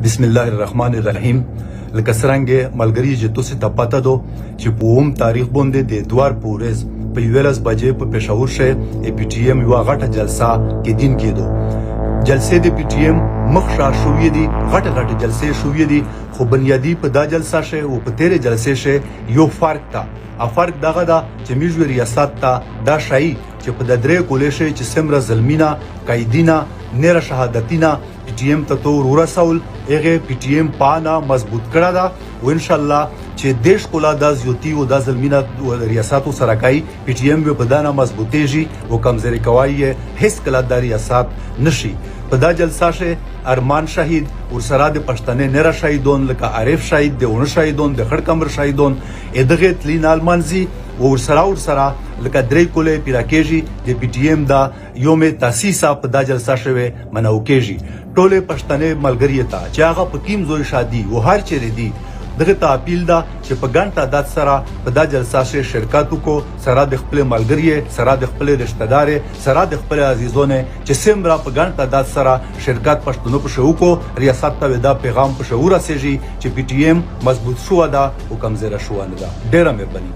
بسم الله الرحمن الرحیم. لکه څرنګه ملګری چې تاسو ته پته دو چې په اوم تاریخ باندې د اتوار په ورځ په 11 بجې په پېښور شې ای پی ټی ایم یوه غټه جلسه کې دین کېدو. جلسې د پی ټی ایم مخ شا شوې دي، غټه غټه جلسې شوې دي، خو بنیادی په دا جلسه شې او په تیرې جلسې شې یو فرق تا او فرق دغه ده چې موږ ریاست ته دا شایي چې په د درې کولې شي چې څومره زلمینا قیدینا نیره شهادتینا پی ټی ایم ته تور ورسول، هغه پی ټی ایم پانا مضبوط کړه ده. او ان شاء الله چې دیش کولا دا زیوتی او دا زلمینا ریاست سره کوي، پی ټی ایم په دانا مضبوطیږي او کمزوري کوي هیڅ کله دا ریاست نشي. په دا جلسه شه ارمان شهید ورسره د پښتنې نره شهیدون لکه عارف شهید، د اون شهیدون، د خړ کمر شهیدون ادغه تلین المنزي ورسره لکه درې کولې پیرا کېږي. د پی ټی ایم دا یوم تاسیسه په دا جلسه شوه منو کېږي. ټوله پښتنې ملګری ته چې هغه په کیم زوی شادي او هر چیرې دي، دغه ته اپیل ده چې په ګڼ تعداد سره په دا جلسه شي شرکت وکړو، سره د خپل ملګری، سره د خپل رشتہ دار، سره د خپل عزیزونه چې څومره په ګڼ تعداد سره شرکت پښتنو په شو کو، ریاست ته دا پیغام په شو رسیږي چې پی ټی ایم مضبوط شو ده او کمزوره شو نه ده. ډیره مهرباني.